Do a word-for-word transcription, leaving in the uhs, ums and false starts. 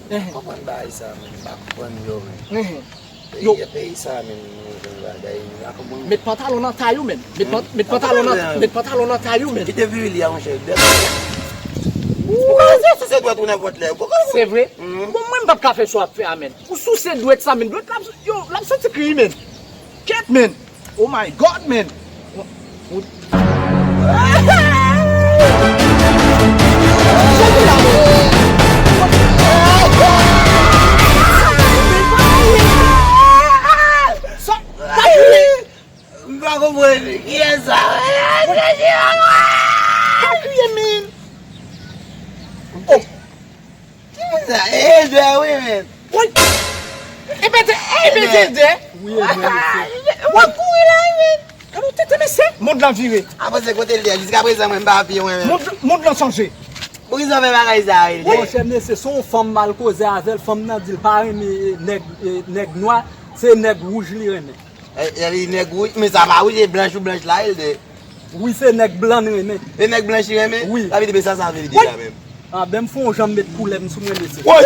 Enhen. Konprann bagay sa, men. M pa konprann yo, men. Enhen. Yo. Peyi, peyi sa, men, nou jwenn bagay, nou pa konprann. Met pantalon nan tay ou, men. Met pan-, met pantalon nan, met pantalon nan tay ou, men. Kite viril ya, monchè. Ou ka souse dwèt ou nenpòt lè. Ou konprann? Se vre? Bon, mwen, m p ap ka fè sa w ap fè a, men. Ou souse dwèt sa, men. Dwèt la, yo, l ap santi kri, men. Kèt, men. Oh my God, man! Soti la, man! Sa, pa kriye! M pa konprann. Kiyès sa? Pa kriye, man! Oh! Ki moun sa? Ede, wi, men. Woy! Ebède, Ebède! Wi, Ebède, mesye. W ap kouri la, wi, men. Gade yon tete, mesye. Mond lan vire. Apre se kote l ye. Jiska prezan, mwen, m pa pye, mwen, men. Mond, mond lan chanje. Poukisa w fè bagay sa, Ede? Monchè, mesye, se yon fanm m al koze avè l. Fanm nan di l pa renmen, eh, nèg, eh, nèg nwa. Se nèg wouj li renmen. E, e, li nèg wouj, men sa pa wouj, e blanch ou blanch la, Ede. Wi, se nèg blan n renmen. E nèg blanch li renmen? Wi. Sa vle di, men sa, sa vle di la menm. Ah, ben, m fè yon jan m met koulè m sou mwen, mesye. Woy!